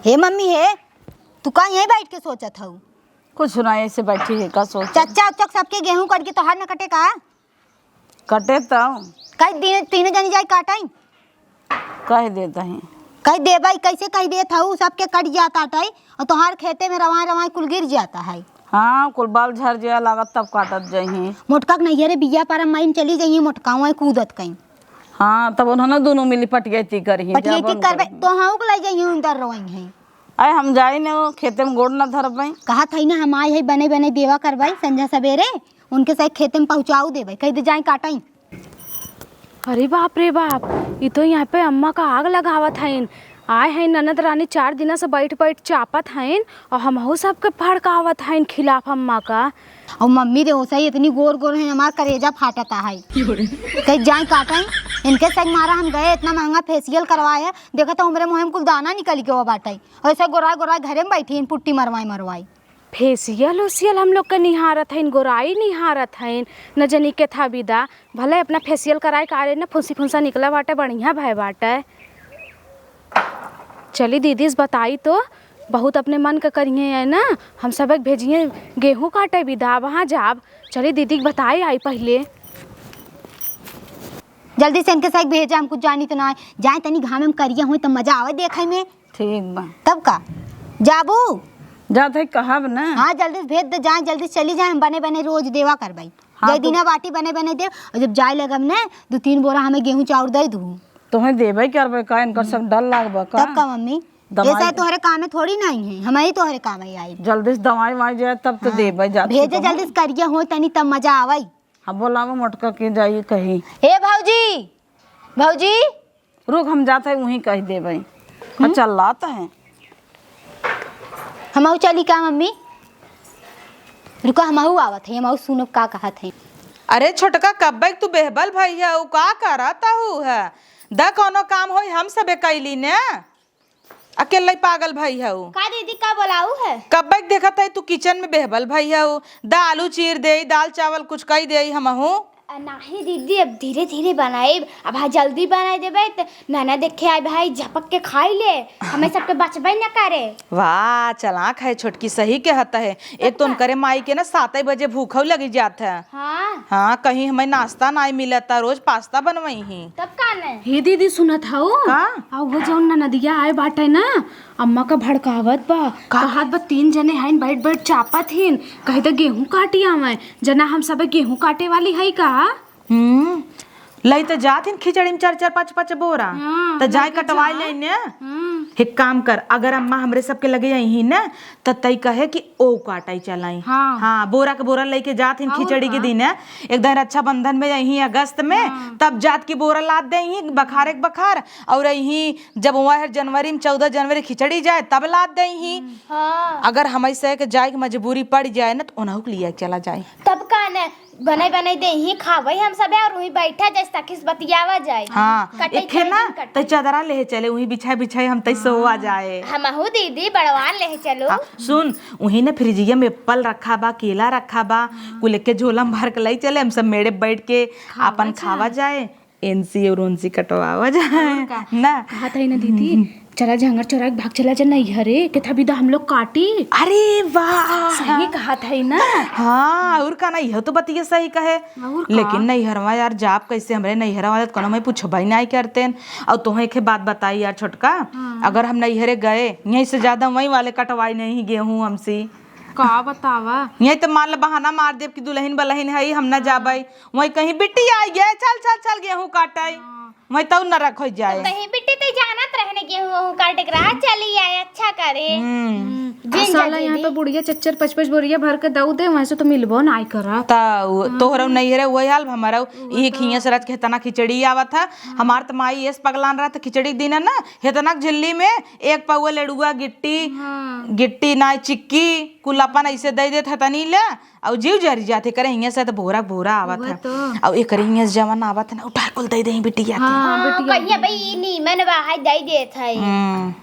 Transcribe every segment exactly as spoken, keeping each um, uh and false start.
हे मम्मी हे, तू का यहीं बैठ के सोचत हऊ? कुछ ना, ऐसे बैठी है, का सोच? चच्चा उच्चा सबके गेहूं कट के तोहार न कटे का? कटे तो। कई दिन तीनों जनी जाई काटाई। कह देता है। कह देबई, कैसे कह देत हऊ? सबके कट जाता टाई और तोहार खेते में रवाई रवाई कुल गिर जाता है। हाँ, कुल बाल झर जाए लागत तब काटत जइहीं। मोटका के नैहरे बिया पर माइन चली जइहीं, मोटका वहीं कूदत कहीं। हाँ, तब उन्होंने दोनों मिली पटियती करही, पटियती जाबन करबे, करही। तो हाँ, उक ले जइहीं उंदर रोइहीं। अरे हम जाई न, खेते में गोड़ न धरबई। कहत हई ना, हम आए हई बने बने देवा करबई, संझा सबेरे उनके साथ खेते में पहुँचाऊ देबई, कह दे जाए काटई। अरे बाप रे बाप, ई तो यहाँ पे अम्मा का आग लगावत हईन। आए हईन ननद रानी, चार दिना से बैठ बैठ चापत हईन और हमहू सबके भड़कावत हईन खिलाफ अम्मा का। और मम्मी रे ओसई इतनी गोर गोर है, हमार करेजा फाटता है। कहीं जाए काटई, इनके संग मारा हम गए, इतना महंगा फेशियल करवाए, देखा तो हमरे मुँह में कुल दाना निकल के वो बाटे, और ऐसे गोराई गोराई घरे में बैठी हैं, पुट्टी मरवाई मरवाई। फेशियल उशियल हम लोग के निहारत हईन, गोराई निहारत हईन, न जनी के था विदा। भले अपना फेशियल कराए का रे न, फुंसी फुंसा निकला बाटे, बढ़िया भय बाटे। चली दीदी से बताई तो, बहुत अपने मन के करिए है ना, हम सबक भेजिए गेहूं काटे विदा, वहाँ जाब। चली दीदी के बताए आई पहले। जल्दी से इनके साथ भेजा, हम कुछ जानी तो ना है। जाए तनी घामे में करिया होई तो मजा आवे देखे में। ठीक बा। तब का? जाबू? जात है कहब ना। हाँ, जल्दी से भेज दे, जाए, जल्दी से चली जाए, हम बने बने रोज देवा करबई। हाँ, जय तो दिना बाटी बने बने दे, और जब जाए लगब ने, दो तीन बोरा हमें गेहूं चाउर दे दू। तोहे देबे करबे का, इनकर सब डर लागबा का? तब का मम्मी? दवाई ऐसा तोहरे काम में थोड़ी नहीं है, हम ही तोहरे काम में आई। जल्दी से दवाई वाई जाए तब तो हाँ। देबे जात भेजे तो। जल्दी से करिया होई तनी तब मजा आवई। हाँ, बोलावा मोटका के जाइए कही। ए भौजी, भौजी। रुक, हम जात है वहीं कह देबे। हम्म? अच्छा, लात है। हमहू चली का मम्मी? रुका, हमहू आवत है, हमहू सुनब का कहत है। अरे छोटका, कब्बे तू बेहबल भई है, उ का करत हऊ है? द कौनो काम होई, हम सबे कैली ने। अकेले पागल भई हऊ। का दीदी, का बोलाऊ है? कब्बे देखत है तू किचन में बेहबल भई हऊ। द आलू चीर देई, दाल चावल कुछ कई देई हमहू। अ, नाही दीदी, अब धीरे धीरे बनाइब। अब हाँ जल्दी बनाई देबे त नाना देखे आए भाई झपक के खाई ले, हमें सबके बचबे न करे। वाह, चालाक है छोटकी, सही कहत है। एक तो का? उनकरे माई के ना सात बजे भूखौ लगी जात है। हाँ। हाँ, कहीं हमें नाश्ता नाई मिलता, रोज पास्ता बनवई ही। तब का ने? हे दीदी, सुनत हऊ? का? आ वो जौन ननदिया आए बाटे ना, अम्मा का भड़कावत बा। का? कहत बा तीन जने हईन, बैठ बैठ चापत हीन, कहे त गेहूं काटी आवे। जना हम सब गेहूं काटे वाली हई का? हम्म, लई त जात हीन खिचड़ी में चार चार पाँच पाँच बोरा। हाँ, त जाए लई त कटवाई जा। लेने। हम्म। एक काम कर, अगर अम्मा हमरे सबके लगे अइहीं न, त तई कहे कि ओ काटई चलाई। हाँ। हाँ, बोरा के बोरा लइके जात हीन और खिचड़ी के का? दिन, एक दिन रक्षाबंधन में अइहीं अगस्त में, हाँ। तब जात के बोरा लाद देइहीं, बखारे के बखार, और अइहीं जब वह जनवरी में, चौदह जनवरी खिचड़ी जाए, तब लाद देइहीं। हाँ। अगर हमई से के जाए के मजबूरी पड़ जाए न, त ओनहु के लिए चला जाए। तब का न, बने बने देइहीं, खावई हम सबे और वहीं बैठा जाए, सखी से बतियावा जाए। हाँ, कटे एक खे ना, कटे। तई चादरा लेहे चले, वहीं बिछाए बिछाए हम तई सोवा जाए। हमहू दीदी बड़वान लेहे चलो। हाँ, सुन, वहीं ना फ्रिजिया में एप्पल रखा बा, केला रखा बा, हाँ। कुल के झोला में भर के लई चले, हम सब मेड़े बैठ के खावा आपन खावा जाए। जाए। एनसी और ओनसी कटवावा जाए। और का? ना। कहत हई ना दीदी, हम्म। चला झंगर चोरा के भाग चला जा नैहरे, केथा बिदा हम लोग काटी। अरे वाह। सही कहत हई ना। हाँ, और का ना, यह तो बतिया सही कहे। और का? लेकिन नैहरवा यार, जाब कैसे? हमरे नैहरवा वाले त कोनो में पूछबई नाई करतेन। और तोहे एक बात बताई यार छोटका, हाँ। अगर हम नैहरे गए, यहीं से ज्यादा वहीं वाले कटवाई नहीं गेहूं हमसे। का बतावा? यहीं तो मान ल बहाना मार देब कि दुलहिन बलहिन हई, हम ना जाबई। वहीं कहीं बिट्टी आई गे, चल चल चल गेहूं काटई। हाँ। वहीं तऊ न रख हो जाए। कहीं बिट्टी ते जानत रहने गेहूं वहूं काटे के रहा, चली आए, अच्छा करे। हम्म। हम्म। जिन आ साला जा यहाँ दीदी। पे बुढ़िया चच्चर पच पच बोरिया भर के दऊ दे, वहीं से तो मिलबो नाई करा। त उ, हाँ। तोहरा नैहरे वही हाल, हमारा उ, ई बताओ। खिया से रात के हेतना खिचड़ी आवत है। हाँ। हमार त माई एस पगलान रहत खिचड़ी के दिन है ना, हेतना झिल्ली में एक पौवा लेड़ुआ गिट्टी, हाँ। गिट्टी नाई चिक्की, कुल अपन ऐसे दे देत है तनी ले, और जीव जरी जात है, करे हियाँ से तो बोरा बोरा आवत उहे है। तो। और एकरे हियाँ से जवन आवत है ना, उठा कुल दे दे बिटिया के। हाँ, हाँ, बिटिया कहिया दे भाई, दे। ई नीमन बा, हाय दे देत है। हम्म।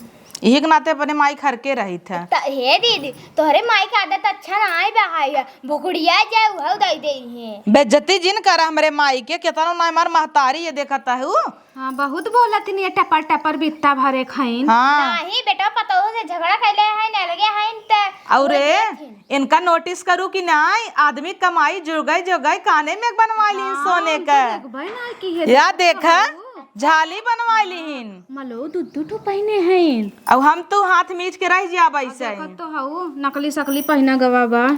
इही के नाते अपने माई खर के रहित है। त-, हे दीदी, तोहरे माई के आदत अच्छा नाहीं बा, हाय, भुखड़िया जाए, उहउ दइ देइहैं। बेइज्जती जिन करा हमरे माई के, केतनो ना हमार महतारी ये देखत है उ। हाँ, बहुत बोलत हिन ये टपर टपर बित्ता भरे खइन। हाँ। नाहीं बेटा, पतोहू से झगड़ा कइले हइन, अलगे हइन त अउर बोल ए, देथिन। इनका नोटिस करू कि नाहीं, आदमी कमाई जोगाई जोगाई काने में बनवाइ लिहिन हाँ, सोने हम तो का। देखबे ना कि ये या देखा, झाली बनवाइ लिहिन। मलो दू दू ठो पहिने हइन। अब हम तू हाथ मीच के रहि जाब अइसे। देखत तो हऊ, नकली सकली पहिना गवा बा।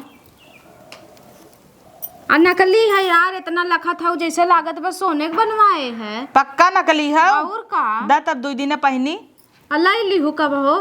आ नकली है यार, एतना लखत हऊ, जइसे लागत बा सोने के बनवाए है। पक्का नकली हऊ? अउर का? द तब दुइ दिने पहिनी। आ लइ लिहू कबहू?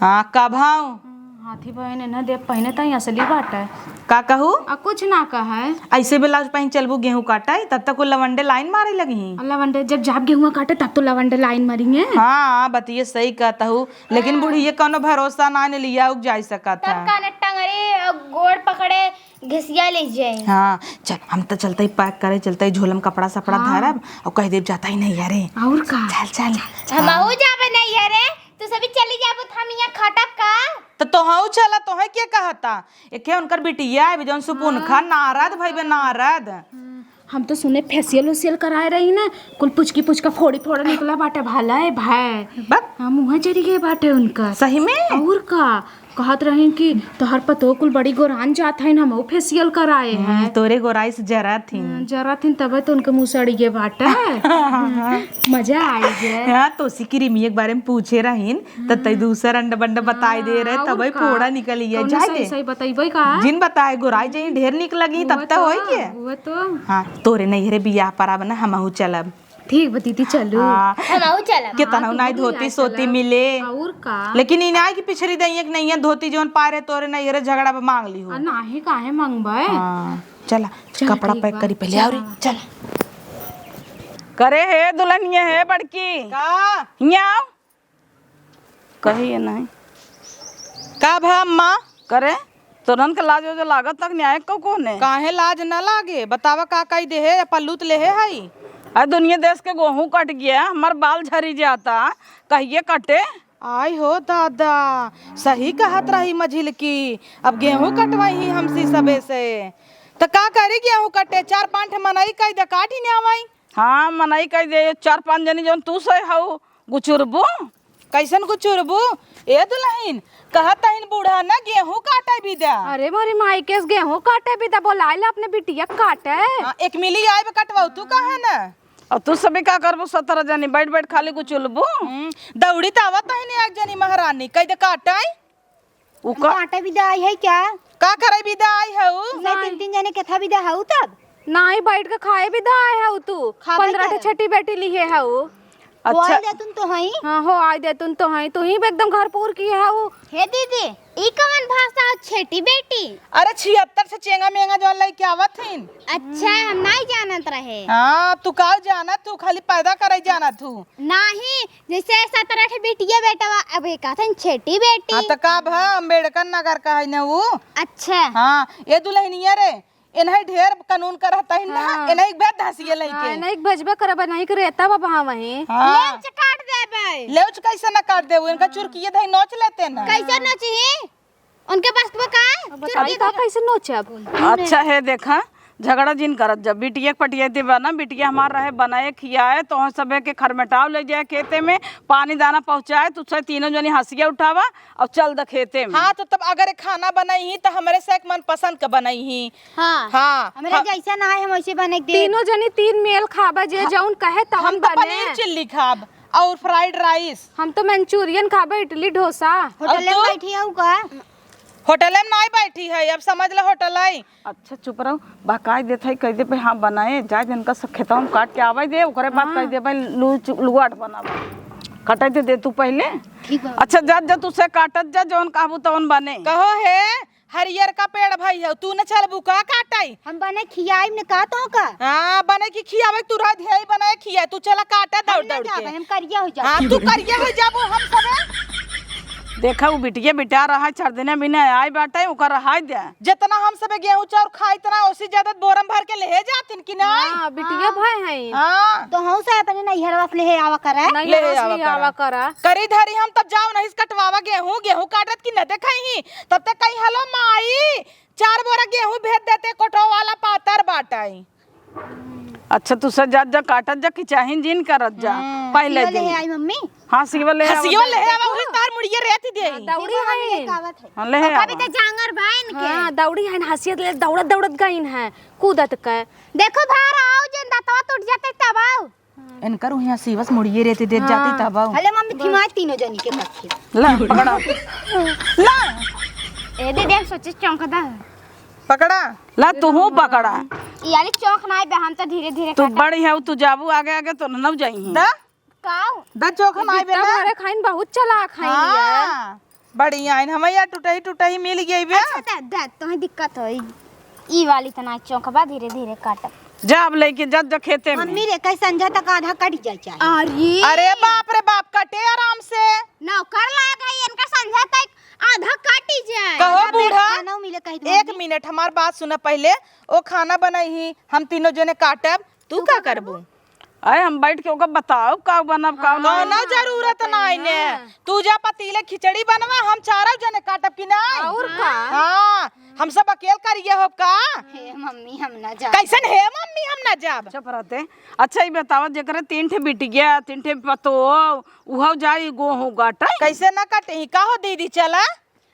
हाँ, कबहू। हाथी बहिन एन्हे देब पहिने तई असली बाटे। का कहू? आ कुछ ना कहे। अइसे ब्लाउज पहिन चलबू गेहूँ काटे, तब तक वो लवंडे लाइन मारे लगिहीं। आ लवंडे जब जाब गेहूँ काटे, तब तो लवंडे लाइन मारिहें। हाँ, बतिये सही कहत हऊ, लेकिन हाँ। बुढ़िये कउनो भरोसा नाहीं, लिया उक जाइ सकत तब है। काने टंगरी, गोड़ पकड़े, घिसिया ले जाए। हाँ, चल, हम त चलतई पैक करे, चलतई झोला में कपड़ा सपड़ा हाँ। धरब अउर कहि देब जातई नइहरे। अउर का? चल, चल। हमहू जाबे नइहरे, तू सभी चली जाबू त हम इहाँ खटब का? त तोहऊ चला, तोहे के कहता? एके उनकर बिटिया है, जउन सुपुनखा हाँ। नारद भइबे, नारद। हम तो सुने फेसियल उसियल कराए रही ना, कुल पुचकी पुचका फोड़ी फोड़ा निकला बाटे, भला है भाई। बक। हाँ, मुँह जरी गए बाटे उनका। सही में? अउर का? कहत रहिन कि तोहर पतोह कुल बड़ी गोरान जात हइन, हमहू फेसियल कराए हम्म, हैं। तोरे गोराई से जरत हिन। हम्म, जरत हिन, तबे तो उनके मुँह सड़ी गए बाटे। मजा आई गए। हाँ, तोसी क्रीमिये के बारे में पूछे रहिन, त तई हम्म। दूसर अंडा बंडा बताई दे रहे, हाँ, अउर तबे का? फोड़ा निकल गया। कौनो जाए सही दे। सही बतइबे का? जिन बताए, गोराई जहीं ढेर निक लगी, तब उहे त तो, होई के। उहे तो। हाँ, तोरे नइहरे बियाह पर आब ना, हमहू चलब। ठीक बा दीदी, चलू। हाँ। हमहू चलब। केतना हाँ, तू नाई भी धोती आ सोती चलब। मिले। अउर का? लेकिन ई नाई कि पिछरी दइया के नइया धोती जउन पाए रहे तोरे नइहरे झगड़ा पे माँग लिहू। आ, नाहीं, काहे माँगबे? हाँ, चला, चल, कपड़ा ठीक पैक बा। करी पहिले, चला। अउर चल। करे हे दुल्हनिया हे बड़की। का? हियाँ आव। कहिए नहीं। का भा अम्मा? करे, तोरन के लाज वाज लागत तक न्याय को कोने? काहे लाज न लागे? बतावा का कई देहे, पल्लू त लेहे हई। आ दुनिया देश के गेहूं कट गया, हमार बाल झरी जाता, कहिए कटे? आई हो दादा, सही कहत रही मझिलकी, अब गेहूं कटवाई ही हमसी सबे से। त का करी गेहूं कटे, चार पांच ठे मनई कई दे काटी ने आवई। हाँ, मनई कई दे, चार पांच जनी जौन तू से हऊ, गुचुरबू? कैसन गुचुरबू? ए दुलहिन, कहत हइन बूढ़ा न गेहूं काटे बिदा। अरे मोरी माई के गेहूं काटे बिदा, बोलाइला अपने बिटिया के काटे। हाँ, एक मिली आइब कटवाऊ, तू कहे न? अब तू सभी का करबू, सतरह जनी बैठ बैठ खाली गुचुलबू? हम्म, दौड़ी त आवत हइन एक जनी महारानी, कह दे काटे। उ हम का? काटे बिदा आई है क्या? का करे बिदा आई हऊ? नहीं, तीन तीन जने केथा बिदा हऊ तब? नाहीं, बैठ के खाए बिदा आए हऊ तू। खाबे पन्द्रह ठे करे। छेटी बेटी लिहे हऊ। अच्छा। हो आई देतुन तो हई। हाँ, हो आई देतुन तो हई। तू ही एकदम घर पूर किहे हऊ। हे दीदी, ई कवन भाषा हो छेटी बेटी? अरे छिहत्तर से चेंगा मेंगा जौन लइके आवत हिन। अच्छा, हम नाहीं जानत रहे। हाँ, तू का जानत, तू खाली पैदा करे जानत हू। नाहीं, जैसे सतरह ठे बिटिया बेटवा, अब एक कहत हन छेटी बेटी। हाँ, त का भा, अम्बेडकर नगर का है न ऊ? अच्छा। हाँ, ए दुलहिनिया रे, एनही ढेर कानून करत हइन ना, हाँ। एनही के भेज धसिए लइके। हाँ, एनही के भेजबे करब, एनही के रेता बा वहाँ वहीं। हाँ। लेउच काट देबे। लेउच कैसे न काट देबू? इनका हाँ। चुरकिए धई नोच लेते ना। कैसे नोचही? उनके बस में का? अब बताई चुरकी का धई कैसे नोचब? अच्छा है, देखा, झगड़ा जिन करत जब बिटिया के पटियाती बा ना, बिटिया हमार रहे बनाए खियाए, तो हम सबे के खरमेटाव ले जाए खेते में, पानी दाना पहुँचाए, तुझसे तीनों जनी हंसिया उठावा और चल द खेते में। हाँ, तो तब अगर खाना बनइही त हमरे से एक मनपसंद के बनइही। हाँ। हाँ। हमरे हाँ। जैसे ना है, हम वैसे बने के देब। तीनों जनी तीन मेल खाबा, जे हाँ। जौन कहे तवन हम तो बने। पनीर चिल्ली खाब और फ्राइड राइस। हम तो मंचूरियन खाबा, इडली डोसा। होटल और में तू? बैठी हऊ का? होटल में नाहीं बैठी है, अब समझ लो होटल है। अच्छा चुप रहो, बहकाई देत है, कह दे पे हाँ बनाए, जाए इनका सब खेतवा में काट के आवे दे, ओकरे बाद हाँ। कह दे भाई लू चु-, लुआट बनावे। कटाई दे, दे तू पहले। ठीक बा। अच्छा जा, जा तू से काटत जा, जौन कहबू तौन बने। कहो हे, हरियर का पेड़ भाई है, तू न चलबू का काटाई? हम बने खियाई न का तो का? हाँ, बने की खियावे, तू रह ध्याई बनाए खिया, तू चला काटा दौड़ हम न दौड़ जाबे, के। हम करिया हो जाबे। हाँ, तू करिया हो जाबू, हम सबे। देखा, उ बिटिया बिटा रहा, चार दिना बिना आए बाटे, ओकर रहाई दे। जितना हम सबे गेहूं चाउर खाई, इतना ओसी ज्यादा बोरम भर के लेहे जातिन कि नाई? हाँ, बिटिया हाँ। भाई हैं। हाँ। तो हम से अपने नैहरवा से लेहे आवा करा। नैहरवा ले से आवा लेहे आवा करा। करा। करी धरी हम तब जाओ नहीं कटवावा गेहूं, गेहूं काटत कि न देखई ही, तब तक कहीं, "हेलो माई, चार बोरा गेहूं भेज देते, कोठो वाला पातर बाटई।" अच्छा, तू से जात जा, काटत जा कि चाहिन जिन करत जा। हम्म। पहले हसियो दिन। लेहे आई मम्मी। हाँ, हसियो लेहे आवा, हसियो दे लेहे दे। आवा, उही तार मुड़िए रेत दे। हाँ, दौड़ी देखो, मम्मी है। लेके आवत है। हाँ, लेहे और कभी आवा। तो जांगर बा इनके। हाँ, दौड़ी है, हसियत ले दौड़त दौड़त गइन है, कूदत के। देखो बाहर आओ, जिन दतवा टूट जाते तब आओ। इनकर उहाँ सीवस मुड़िए रेती देत जाती हाँ। तब आऊ। हले मम्मी, थिमाए तीनों जनी के कखे। ला, पकड़ा। ला। ए दे, देख, सोचे चौंक दा। पकड़ा। ला, तू हूँ पकड़ा। ई वाली चौंक नाई बे, हम तो धीरे धीरे तू काटा। बड़ी है, तू जाबू आगे आगे तो न जाई है। दा? काऊ? दा चौंक नाई बे बिट्टा ना। मारे खाइन बहुत चालाक है हाँ। ये। बढ़िया है, हमें यार टुटही टुटही मिल गई बे। अच्छा, दे, दे, तुम्हें दिक्कत होई। ई वाली तना चौंकबा धीरे धीरे काटब। जा अब लेके जा, जा खेते में। मम्मी रे, कई संझा तक आधा कट जाए चाहे। अरे। अरे बाप रे बाप, कटे आराम से। नौकर लाग है, इनका संझा तक आधा काटी जाए। कहो आधा बूढ़ा, खाना मिले कह दो एक मम्मी। मिनट हमार बात सुना पहले। ओ खाना बनाई ही, हम तीनों जने काटब, तू तू का का करबू? करबू? अरे हम बैठ के ओका बताओ का बनब, का हाँ, बनाई। कौनो जरूरत नाई ने। हाँ। तू जा पतीले खिचड़ी बनवा, हम चारों जने काटब कि नाई? और का? हाँ, हम सब अकेल करिए हो का? हे मम्मी, हम ना जाब। कैसन हे मम्मी, हम ना जाब? चुप रहते। अच्छा, ई बतावा, जेकरे तीन ठे बिटिया, तीन ठे पतोह, उहौ जाई गोहूँ काटे? कैसे ना काटे ही? का हो दीदी, चला।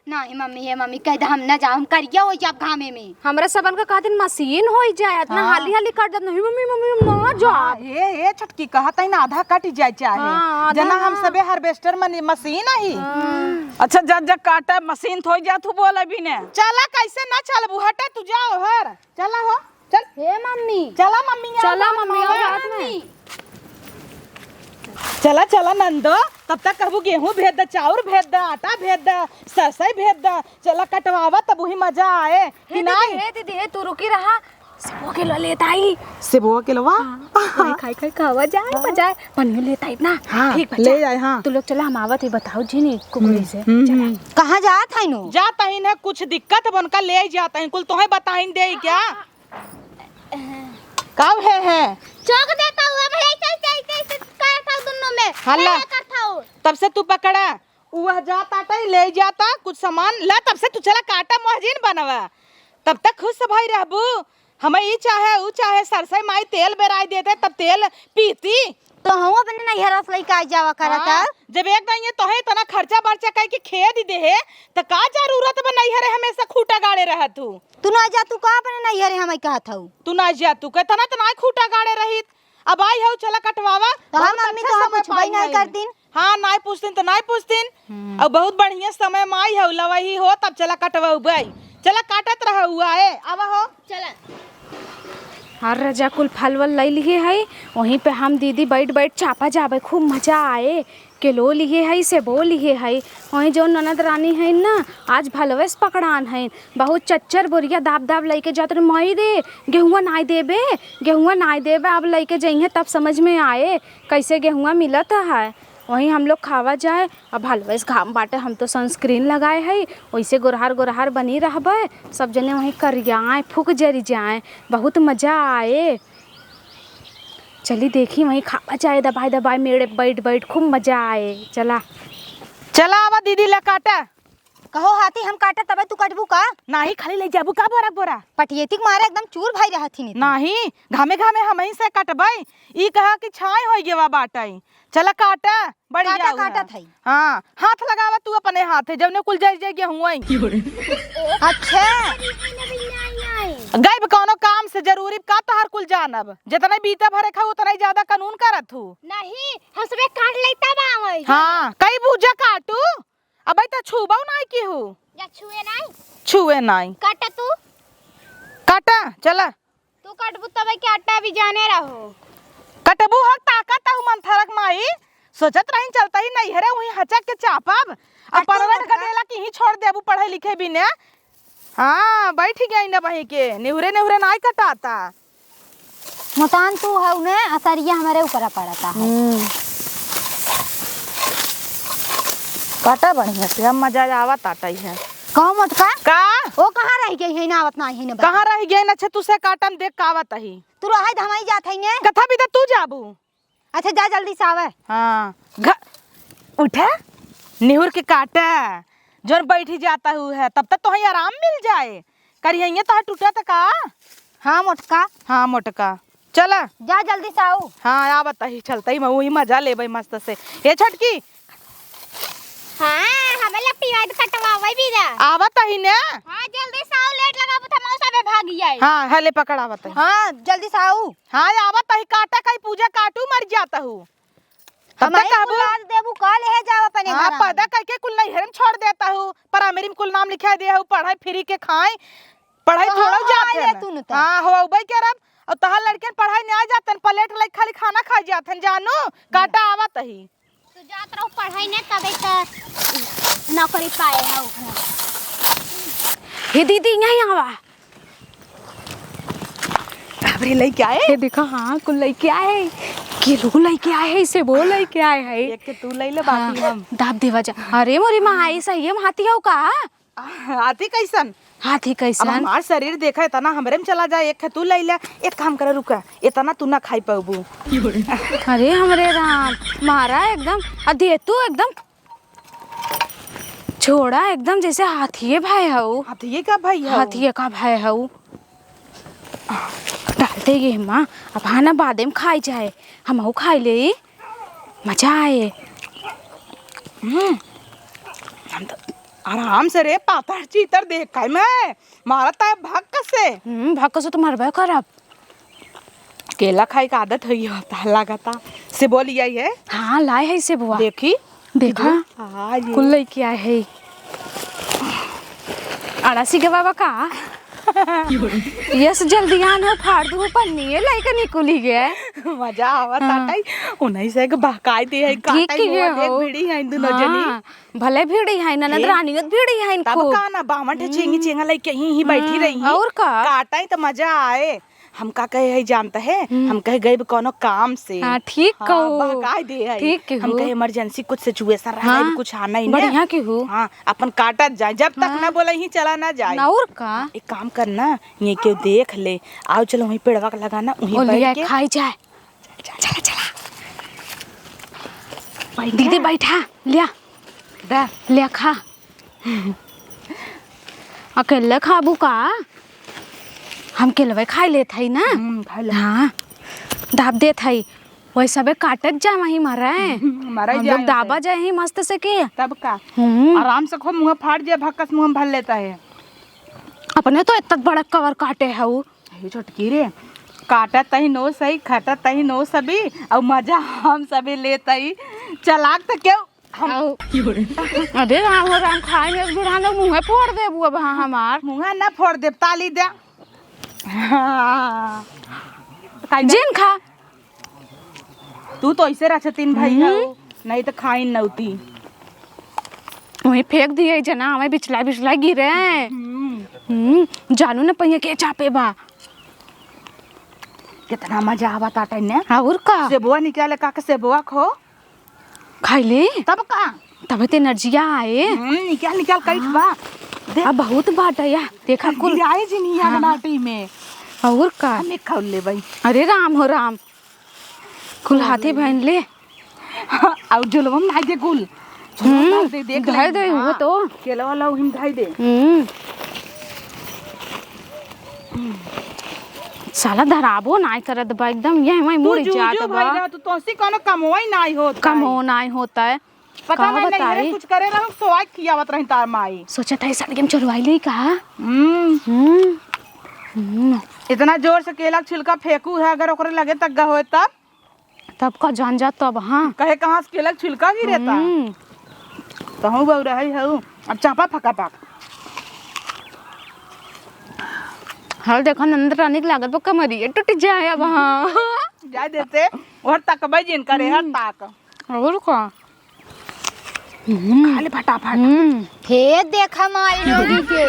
नाही मम्मी, हे मम्मी, कह दे हम ना जाब, हम करिया हो जाब घामे में। हमरा सबन का कहतिन मशीन होई जाए, इतना हाँ। हाली हाली काट जात, नहीं मम्मी, मम्मी, हम ना जाब। हाँ, हे, हे छोटकी, कहत है ना, आधा कट जाए चाहे। हाँ, आधा जना हम ना। सबे harvester मनी-, मशीन ही। हाँ। अच्छा, जा, जा काटा, मशीन थोई जात हूँ, बोला भी ने। चला, कैसे ना चलबू, हटे, तू जाओ हर। चला हो, चल। हे मम्मी। चला मम्मी, आओ चला बात मम्मी, आओ मानो। बात में। चला, चला नंदो, तब तक कहबू गेहूं भेज द, चाउर भेज द, आटा भेज द, सरसई भेज द। चला कटवावा, तब वही मजा आए। कि हे नाई? दीदी, हे दीदी, हे तू रुकी रहा, सेबो के लो लेत आई। सेबो के लवा? हाँ, वही खाई खाई खावा जाए, हाँ। मजा आए। पनियो लेत आई ना। हाँ, ठीक बा, ले जा। आए, हाँ। तू लोग चला, हम आवत ही, बताओ जी नी, कुकुरी हम्म, से। हम्म, चला। हम्म। कहाँ जात है नु? जात है ना, कुछ दिक्कत बन का ले जात है, कुल तोहे बताइन दे क्या? हाँ, हाँ। काव है, है? चौक देता हुआ भाई, ऐसे, ऐसे, ऐसे, ऐसे करत हौ दुन्नो में। हल्ला। ऐसे करत हौ। तब से तू पकड़ा, वह जाता टाई ले जाता कुछ सामान, ला तब से तू चला काटा मोहजिन बनवा। तब तक खुश भाई रहबू। हमें ई चाहे, ऊ चाहे, सरसई माई तेल बेराई देते, तब तेल पीती। तो हम अपने नैहरा से लइके आ जावा करत हाँ, हौ। जब एक दाई ये तोहे इतना खर्चा बर्चा कई के खेद दे है, त का जरूरत बा नैहरे हमेशा खूटा गाड़े रहत हूँ? तू ना जा, तू का अपने नैहरे हमें कहत हऊ? तू ना जा, तू के तना तना खूटा गाड़े रहित। अब आई हऊ, चला कटवावा। तो हम बहुत मम्मी अच्छा तो हम समय पूछबे पाई नहीं हई। करतीन। हाँ, नाई पूछतीन तो नाई पूछतीन। हम्म। अब बहुत बढ़िया समय में आई हऊ, लवही हो, तब चला कटवाऊ बाई। चला काटत रह हुआ है, आवा हो। चला। हर रजा कुल फल वल लई लिहे हई, वहीं पे हम दीदी बैठ बैठ चापा जाबे, खूब मजा आए। केलो लिहे हई, सेबो लिहे हई। वहीं जौन ननद रानी हईन ना, आज भलवेस पकड़ान हईन। बहुत चच्चर बोरिया दाब दाब लइके जात रहे, "माई रे, गेहुआ नाई देबे, गेहुआ नाई देबे।" अब लइके जइहें तब समझ में आए, कैसे गेहुआ मिलत है। वहीं हम लोग खावा जाए। अब भलवेस घाम बाटे, हम तो sunscreen लगाए हई, वैसे गोरहार गोरहार बनी रहबे। सब जने वहीं करियाए, फूक जरी जाए, बहुत मजा आए। चली देखी, वहीं खावा जाए दबाए दबाए मेड़े बैठ बैठ, खूब मजा आए। चला। चला आवा दीदी, ले काटा। कहो हाथी, हम काटा तबे तू कटबू का? नाही, खाली ले जाबू का बोरा बोरा? पटियेती के मारे एकदम चूर भाई रहत ही नहीं। नाही, घामे घामे हमही से कटबै। ई कहा कि छाई होई गेवा बाटै। चला काटा, बढ़िया काटा, हुआ। काटा थाई। हाँ, हाथ लगावा तू अपने हाथे, जौने कुल जर जर गेहुआ। अच्छा। गइब कौनो काम से जरूरी का तोहार कुल जानब? जितना बीता भरे खाऊ उतना ही ज्यादा कानून करत हूँ। नहीं, हम सबे काट लेता बा आवै। हाँ, कई बूझा काटू। अबे त छुबौ नाई केहू। या छुए नाई? छुए नाई। काटा तू। काटा, चला। तू कटबू तबे के आटा भी जाने रहो। कटबू हक ताकत हूँ मंथरक माई। सोचत रही चलता ही नैहरे हुई हचक के चापब। अब आ तू परवट मोटका? गदेला की ही छोड़ देबू पढ़े लिखे बिने। हाँ, बैठ गई न बही के। निहुरे निहुरे नाई कटाता। मोटान तू हऊ ने, असरिया हमरे ऊपर पड़ता है। हम्म। काटा बढ़िया से, अब मजा आवत आटा ही है। कहो मोटका। का? ओ कहाँ रह गई है, ना आवत ना है ना बता। कहाँ रह गई ना? अच्छा, तुसे काटन देख का आवत ही। तू रहे धमाई जात है ने। कथा भी तो तू जाबू। अच्छा, जा जल्दी से आवे। हाँ, घ-, उठा, निहुर के काटा, जोन बैठी जाता हूँ है, तब तक तोहई आराम मिल जाए। करिहइये तोहर टूटा त का? हाँ, मोटका। हाँ, मोटका। चला। जा जल्दी से आऊ। हाँ, आवत ही, चलत ही, मैं वही मजा लेबै मस्त से। ए छोटकी, हाँ, हमें लपटी वाइद कटवावे भी जा। आवत ही ने? हाँ, जल्दी से आओ, लेट लगाबू त मौसा बे भागी आई। हाँ, हले पकड़ आवत ही। हाँ, जल्दी से आओ। हाँ, आवत ही, काटा कई पूजा काटू मर जाता हूँ। तब हमारे तक कहबू। कुल लाद देबू, का लेहे जाओ अपने हाँ, घर में। पैदा करके कुल नैहर में छोड़ देता हूँ, पर अमीरी में कुल नाम लिखा दे हूँ, पढ़ाई फ्री के खाए, पढ़ाई तो थोड़ा हम जाते आए हैं। तू न तो। हाँ, हो, उबई के रब, और तहार लड़के पढ़ाई नहीं आ जाते हैं, प्लेट लेके खाली खाना खा जाते हैं, जानू, काटा आवत ही। तू जात रहो पढ़ाई ने, तबे त नौकरी पाए हो। हे दीदी, यहीं आवा। अबरे लइके आए? हे देखा, हाँ, कुल लइके आए। केलू लइके आए है, सेबो लइके आए है। एक के तू लइ ले, हाँ, बाकी हम। दाब देवा जा। अरे मोरी माँ, आई सही है, हाथी हो का? हाथी कैसन? हाथी अब कैसन? हमार शरीर देखा, इतना हमरे में चला जाए, एक ठे तू लइ ले। एक काम करे, रुका, इतना तू ना खाई पाबू। अरे हमरे राम, मारा एकदम, आ दे तू एकदम, छोड़ा एकदम, जैसे हाथिये भाई हऊ। हाथिये का भाई हऊ? हाथिये का भाई हऊ। डाल दे ये माँ, अब हाँ ना, बादे में खाई जाए, हमहू खाई ले। मजा आए। हम्म, हम तो आराम से रे, पातर चीतर देख खाए में, मारत है भक्क से। हम्म, भक्क से तो मरबे करब। केला खाए के आदत होई होता, लागता। सेबो लियाई है? हाँ, लाए है सेबुआ। देखी। देखा, हाँ, ये। कुल लइके आए है। अड़ासी के बाबा का? यस, जल्दी आन हो, फाड़ दू हो पन्नी, ये लइके निकुली गए। मजा आवत हाँ। आटाई, उन्हीं से के बहकाई दे है, ठीक काटाई के हुआ, हो। देख भिड़ी है दुनो जनी। हाँ, भले भिड़ी है, ननद ए? रानियत भिड़ी है तब खूब। का ना, बावन ठे चेंगी हम्म। चेंगा लइके ही, ही बैठी हम्म, रही है। और का? काटाई त मजा आए। हम का कहे है जानत है? हम्म। हम कहे गइब कौनो काम से। हाँ, ठीक हाँ, कहू। बहकाई दे है। ठीक कहू। हम कहे emergency कुछ situation रहा हाँ, है, कुछ आना ही ना। बढ़िया कहू। हाँ, अपन काटत जाए, जब तक हाँ। ना बोले ही चला ना जाए। ना और का? एक काम करना, ये केहू देख ले, आओ चलो वहीं पेड़वा के लगा ना, वहीं ओ बैठ लिया के। खाई जाए। चला, चला, चला। बैठ दीदी जा। बैठा, लिया। दा। लिया खा। अकेले खाबू का? हम केलवे खाई लेत हई ना। हम्म, खाई ले। हाँ, दाब देत हई। वही सबे काटत जा वहीं मरे। मरे हम लोग जाए दाबा उसे। जाए ही मस्त से के। तब का? हम्म। आराम से खूब मुँह फाड़ जाए, भक्कस मुँह में भर लेता है। अपने तो इतना बड़ा कवर काटे हऊ। हे छोटकी रे, काटत तही नो सही, खटत तही नो सभी, अउ मजा हम सभी लेत हई। चलाक त केहू हम आओ। अरे राम हो राम, खाए में बुढ़ा लोग मुँहे फोड़ देबू अब, हाँ, हमार। मुँहा ना फोड़ देब, ताली दे। हाँ। खाई दे। जिन खा। तू तो ऐसे रह तीन भाई हम्म। हऊ, नहीं तो खाइन नौती। वहीं फेंक दिए जना, हमें बिचला बिचला गिरे। हम्म। हम्म, जानू न पहिया के चापे बा। कितना मजा आवा ताटे ने। हाँ, और का? सेबुआ निकाले का के सेबुआ खो। खाई ले। तब का? तबे ते एनर्जिया आए। हम्म, निकाल, निकाल, कई हाँ। बा। देख। अब बहुत बाटा या, देखा कुल। गिराए जिनी हाँ। आग बाटी में। और का? हम एक खाउल ले भाई। अरे राम हो राम। कुल हाथी बहन ले। हाँ, और झुलवा में धाई दे कुल। झुलवा में हम्म, धाई दे, देख धाई ले। दे, वो हाँ। तो। केला वाला उहिम धाई दे। हम्म। साला धराबो नाय करत बा, एकदम ये मैं तू मुड़ जू, जात जू बा। भई रहा, तू तोसी कोनो कमोई नाय होत कमो है। नाय होता है। पता का नहीं, नहीं, बताई? ये कुछ करे रहो, सोआई खियावत रही तार माई। सोचत है, सड़के में चोरवाई ले का? हम्म। हम्म। हम्म। इतना जोर से केला के छिलका फेंकू है, अगर ओकरे लगे तक गए होए तब? तब का जान जा तब, हाँ। कहे कहाँ से केला के छिलका गिरे ता? हम्म। तहूँ बउरा है हऊ। अब चापा फका पाक। हल देखो, नंद रानी के लागत बा कमरिया टूट जाए अब, हाँ। जाए देते, और तकबे जिन करे, हर हम्म। ताक। और का? हम्म। खा ले फटाफट। हम्म। हे देखा माई लोगी के।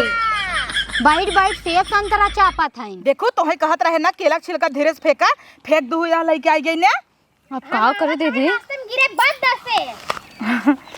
बैठ बैठ सेब संतरा चापत हईन। देखो, तोहे कहत रहे ना, केला के छिलका धीरे से फेंका, फेंक दू या लइके आई गई ने। अब का करे दीदी? रास्ते में गिरे बंद से।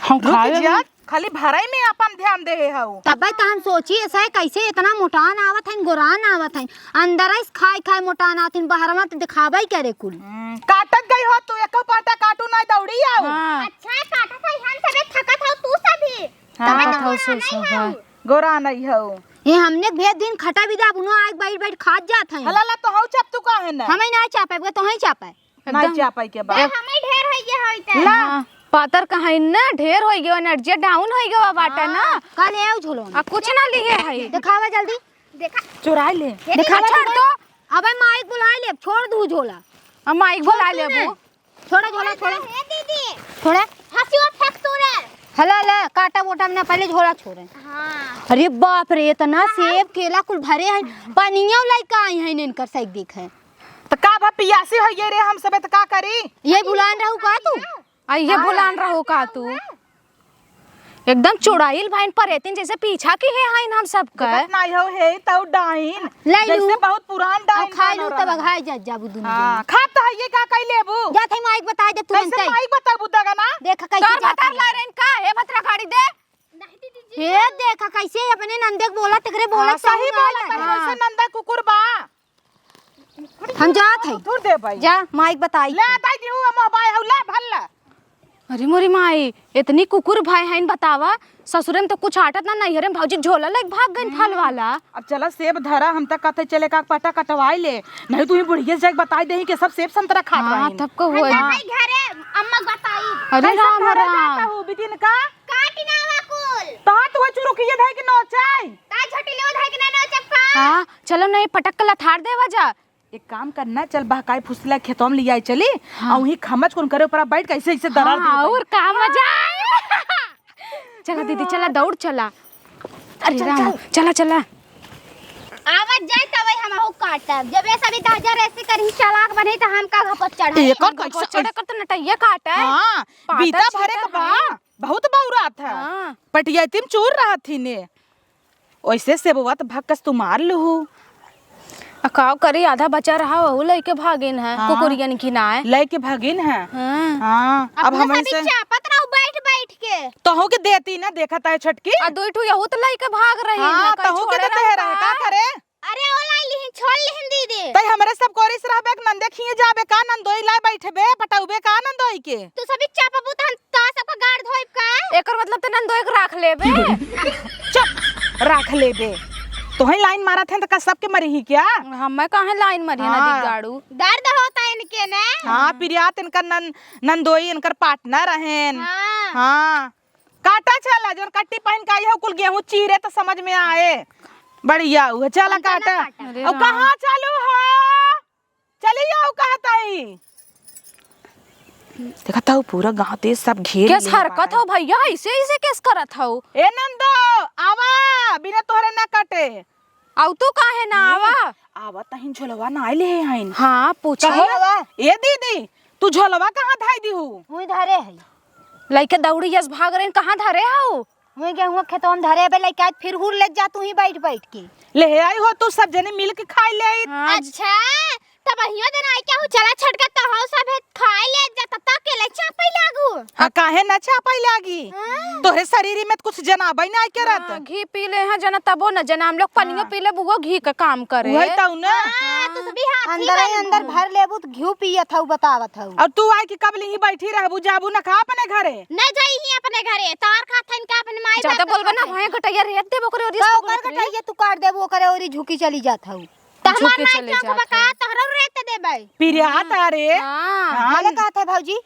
हम रुक खाए जा। खाली भरई में आपन ध्यान देहे हऊ। तबै त हम सोची ऐसा है, कैसे इतना मोटान आवत है, गोरान आवत है, अंदर से खाए खाए मोटान आवत है, बाहर में तो दिखाबै करे कुल। हम्म, काटत गई हो तू, एको पाटा काटू ना दौड़ी आओ। हाँ। अच्छा, काटत है, हम सबे थकत हो तू सभी। हाँ। तबै तो थकत हो गोरान सो नहीं सो, हो। हाँ। गोरान नहीं हो। ये हमने भेज दिन खटा बिदा बुनो आग बैठ बैठ खात जात है। हला ला तो हऊ चाप तू काहे ना? हमें ना चापे, वो तो ही चापे। नहीं एकदम। चापै के बा। ए, हमें ढेर होइ गया होई त। ला। हाँ, पातर कहाइन ना, ढेर होइ गयो, energy down होइ गयो बाटे ना। हाँ, का ले आओ झोलो में। आ, कुछ ना लिए है। देखावा जल्दी। देखा। चुराई ले। ये देखा, देखा, छोड़ दो। अबे माइक बुलाए ले, छोड़ दू झोला। अब माइक छोड़ बुलाए तू ले ना। वो। छोड़ा झोला, छोड़ा। हे दीदी। छोड़ा। हंसी वो फेंक तू रे। हला, हला, काटा वोटा में ना, पहले झोला छोड़े। हाँ। अरे बाप रे, इतना हाँ। सेब, केला कुल भरे हैं। पनिया लइका आई हैं इनकर साइड देखे। त का भा पियासी होइए रे हम सबे त का करी? ये भुलान रहू का तू? आ, ये हाँ। भुलान रहू का तू? एकदम चुड़ैल भाइन परेतिन जैसे पीछा किहे हइन हम सबके। देखत नाई हो हे तौ डाइन। ले लू। जैसे बहुत पुरान डाइन अब खाए लू बनल तब रहल। अघाए जा, जाबू दुनू हाँ, जने। खात त हइये का कइ लेबू? जा थे माइक बताए दे तुरंत कैसे ही। माइक बताबू दगा ना? देख कैसे तोर जात भतार है। ला रहे का? हे भतरा गाड़ी दे। हे देख कैसे अपने नंदे के बोला, तेकरे बोला हाँ, सही चाहू ना बोला है। तनी हाँ। वैसे नंदा कुकुर बा। हम जात हई। दूर दे भाई। जा, माई के बताई। ले, दाई दिहु, हम बाय हउ, ले, भल ले। अरे मोरी माई, इतनी कुकुर भाई हइन बतावा, ससुरे में तो कुछ आटत ना, नैहरे में भौजी झोला लेके भाग गइन फल वाला। अब चला सेब धरा, हम तक कहते चले का पटा कटवाई ले, नहीं तू ही बुढ़िया से जाके बताई देही कि सब सेब संतरा खात हाँ, रहइन। तब को हम हुआ। जात हई घरे, अम्मा के बताई। अरे कैसे राम धरा राम। जाता हूँ, बिटिन का? काटी ना आवा कुल। तहाँ तो वो चुरुकिया धाई के नोचाई। ता झटिलो धाई के ना नोचब का? हाँ, चलो नहीं पटक के लथार देवा जा। एक काम करना, चल बहकाई फुसला खेतवा में लियाई चली, हाँ। अउर वहीं खमच कुन करे ऊपर बैठ के ऐसे ऐसे दरार हाँ, दे अउर का मजा आए। चला दीदी, चला दौड़ चला। अरे चल, राम, चल। चला, चला। आवत जाए तब हम हो काटब। जब ये सभी ताजा रेसी करी चालाक बने त हम का घपत चढ़ाई। एकर हम घपत कैसे चढ़े कर त नटैया काटे। हाँ, पाटा बीता भरे छीटा के बा। है। बहुत बौरात है। हाँ। पटियैती में चूर रहत ही ने। ओइसे सेबवा त भक्कस तू मार लुहू। आ काव करी, आधा बचा रहा, वहू लइके भागिन है, हाँ। कुकुरियन की नाय। लइके भागिन है। हाँ। हाँ, अब अपना हमें सभी से चापत रहू बैठ बैठ के। तोहू के देती ना, देखत है छोटकी। आ दुई ठू यहू त लइके भाग रही हाँ, ना, कहीं तोहू के छोड़े देते रहे है रहे, का का? करे? अरे ओ लाई लिहिन, छोड़ लिहिन दीदी। तई हमरे सब कोरिस रहबे, नंदे खिए जाबे का, नंदोई लाए बैठबे, पटौबे का नंदोई के? तू सभी चापबू त हम ता सबका गाड़ धोइब का? एकर मतलब त नंदोई के राख लेबे। चुप, राख लेबे। तोहे लाइन मारत हैं त का सबके मरी ही क्या? हमें काहे लाइन मरी है हाँ। नदी गाड़ू? दर्द होता है इनके ने। हाँ, पिरियात इनकर नन-, नंदोई इनकर पार्टनर रहेन। हाँ। हाँ। काटा चला, जौन कट्टी पहिन के आई हो, कुल गेहूं चीरे त समझ में आए। बढ़िया हुआ, चला हम तो ना काटा। काटब। अरे और राम। कहाँ चालू हो? चली आओ, कहत आई। देखत हऊ, पूरा गांव देश सब घेर केस लिए हरकत बाटे। हो भैया, ऐसे, ऐसे केस करत हऊ? ए नंदो, आवा, बिना तोहरे ना कटे। आउ तू काहे ना ए, आवा? आवा तहिन झोलवा ना आइले हईन। हाँ, पूछी। कहो, ए दीदी, तू झोलवा कहाँ धाई दिहू? हुई धरे है। लइके दौड़ी यस भाग रहीन, कहाँ धरे हऊ? हुई गेहुआ खेतवा में धरे बे, लइके आज फिर हुर ले जा तू ही बैठ बैठ के। ले आई हो तू सब जने मिल के खाई ले। हाँ। अच्छा, तब अहियो दिन आई क्या हो? चला छोटका तो हो सब है खाई ले जा, तब तक के ले चापई लागू। आ, काहे ना चापई लागी? हाँ। तोहरे शरीर में कुछ जनाबई ना करत। हाँ, घी पी ले हैं जना तबो न जना, हम लोग पनियो हाँ। पी ले बुओ घी का काम करे। वही तऊ ना। हाँ, तू सभी हाथी अंदर ही बनबू। अंदर भर लेबू त घी पियत हऊ, बतावत हऊ। और तू आई कि कब लिही बैठी रहबू, जाबू ना का अपने घरे? न जाई ही अपने घरे, तार खात हन का अपने माई ज्यादा बाप बोलबे ना, खात हन। वहीं गटैया रेत देबो करे ओरी का से ओकर बोलत रही। गटैया तू काट देबू, ओकरे ओरी झुकी चली जात हऊ। त हमार झुकी माई चली चौक जात बका है। तहरो रेत देबे। पिरिया हाँ। तारे। हाँ। हाँ। भले कहत है भौजी।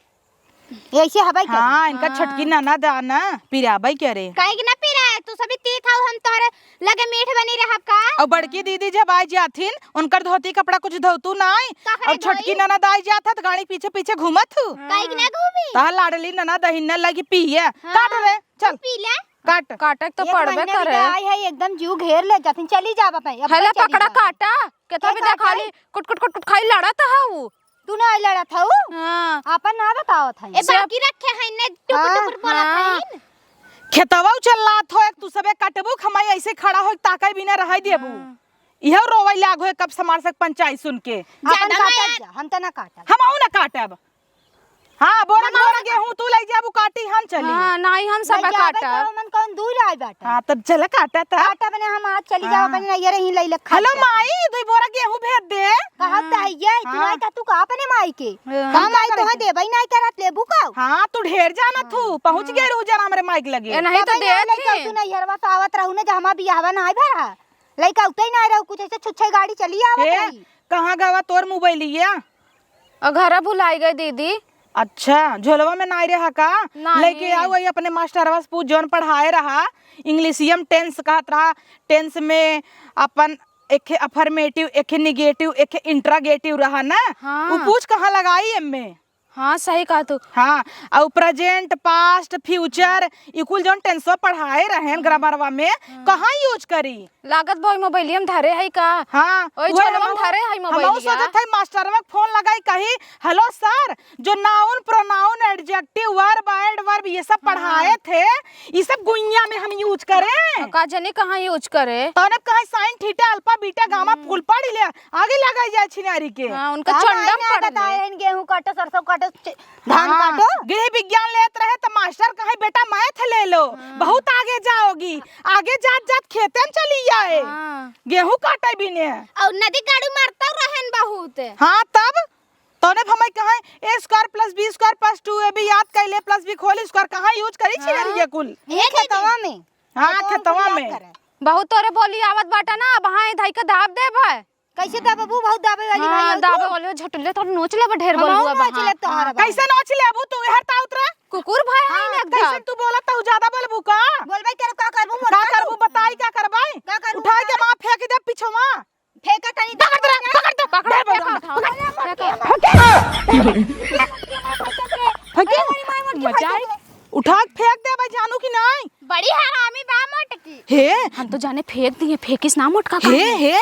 ऐसे हबै के हाँ, इनका हाँ। छोटकी ननद आ ना, पिराबै के रे। काहे के ना पिराए? तू सभी तीत हऊ, हम तोहरे लगे मीठ बनी रहब का? और बड़की दीदी जब आ जाथिन, उनकर धोती कपड़ा कुछ धोतू नाई, तोहरे और छोटकी धोई? ननद आ जात है, तो गाड़ी पीछे पीछे घूमत हू। काहे के ना घूमी? तोहार लाडली ननद अहिन न लगी पिए। हाँ। काट रे, चल। पी ले। काट। काटे के तो एक पड़बे महीना करे। बिना आई है, एकदम जीव घेर ले जाथिन, चली जाब अपने, अब हला चली पकड़ा जाब। काटा, केथा के भी काटा देखा है? ली, कुट कुट कुट कुट खाई लड़त हऊ। तू ना लड़त हऊ? हाँ। आपन ना बतावत हई। ए, से बाकी रखे हई ने, टुकुर हाँ, टुकुर बोलत हाँ। हई। खेतवा उचल्लात हो, एक तू सबे कटबू, खमाई ऐसे खड़ा हो, ताकई बिना रहई देबू। हाँ। इहो रोवई लाग हो, कब समार सक पंचायत सुन के। आपन ज्यादा काटब माया जा, हम त ना काटब। हम आऊ ना काटब। हाँ, बोरा, बोरा गेहूँ तू लइ जाबू काटी, हम चली। हाँ, नाहीं, हम सब काटा। तो हमन कौन दूर आए बाटे? हाँ, तब चल काटा त। काटा बने हम आज चली जाओ, हाँ। अपने नैहरे ही लइ ले खा हेलो के। माई, दुई बोरा गेहूँ भेज दे। कहत त हइये, तू हाँ। नाहीं कह, तू का अपने माई के? हाँ। का माई तोहे देबइ नाहीं करत, लेबू का? हाँ, तू ढेर जानत हू, पहुँच गए रहू जना हमरे माई के लगे। ए, नाहीं तो देबइ नाहीं देत लइका, ही। तू नैहरवा से आवत रहू ना, जहमा बियाहवा नाहीं भरा। लइका उतई नाहीं रहू, कुछ ऐसे छुच्छे गाड़ी चली आवत ए, रही। कहाँ गवा तोर मोबाइलिया? अ, घरा भुलाई गए दीदी। अच्छा, झोलवा में नाहीं रहा का? नाहीं। लेके आऊ, वही अपने मास्टरवा से पूछ, जौन पढ़ाए रहा, इंग्लिशिया में टेंस कहत रहा, टेंस में अपन एक है अफर्मेटिव, एक है निगेटिव, एक है इंट्रागेटिव रहा ना? हाँ। उ पूछ कहाँ लगाई एम्मे? हाँ, सही कहा तू। हाँ, अउ प्रेजेंट, पास्ट, फ्यूचर, ई कुल जौन टेंसवा पढ़ाए रहेन ग्रामरवा में, हाँ। कहाँ यूज करी? लागत बा ओइ मोबाइलिया में धरे है का? हाँ, ओइ उहे झोलवा में हमहू, धरे है हमहू मोबाइलिया। सोचत है मास्टरवा के फोन लगाई कही, "हेलो सर, जो noun, pronoun, adjective, verb, adverb ये सब हाँ। पढ़ाए थे, ई सब गुइया में हम यूज करें?" का जनी कहाँ यूज करे? तौने कहाँ sine, theta, alpha, beta, gamma, हम्म। कुल पढ़ ले, आगे लगाई जाए छिनारी के। हाँ, उनका का चंडम मायने पढ़ ले। बताए हैं, गेहूं काटो, सरसों काटो, च-, धान हाँ, काटो। गृह विज्ञान लेत रहे त मास्टर कहे, "बेटा मैथ ले लो, हाँ। बहुत आगे जाओगी।" आगे जात जात खेते में चली जाए। हाँ। गेहूं काटे बिने। और नदी गाड़ू मारता रहन बहुत। हाँ, तब तौने हम कहे, "A square plus B square plus two A B याद कैले प्लस बी होल स्क्वायर कहाँ यूज करी छिनारी हाँ। ये कुल?" ये खेतवा में। हाँ, खेतवा में खेतवा कुल याद में। करे। बहुत तोरे बोली आवत बाटा ना, अब हाँ धई के दाब देब है। कैसे दाबबू? बहुत दाबे वाली हाँ, भाई हो दाबे तू। वाली हो, झटले तोर नोच लेबे, ढेर हमहू बोलबू अब नोच हाँ। लेब तोहर हाँ, भाई। कैसे नोच लेबू तू? हर ताउत रे। कुकुर भाई है हाँ, ना एकदम। कैसे तू बोलत हू, ज्यादा बोलबू का? बोलबे करब, का करबू, मोटका का करबू, तू? बताई का करबाई? का करबू, उठाई के बताई? वहाँ फेंक दे पिछवा। फेंका तनी पकड़ दे, पकड़ दे। पकड़, ढेर बोल फेंका, रहा। उठाओ। पकड़, फेंका। फेंके? अरे, हमारी माई मोटकी मजा आई। फेंक दे। उठा के फेंक दे भाई, जानू कि नाहीं? बड़ी हरामी बा मोटकी। हे। हम तो जाने फेंक दिए, फेंकिस ना मोटका हे, कहीं। हे,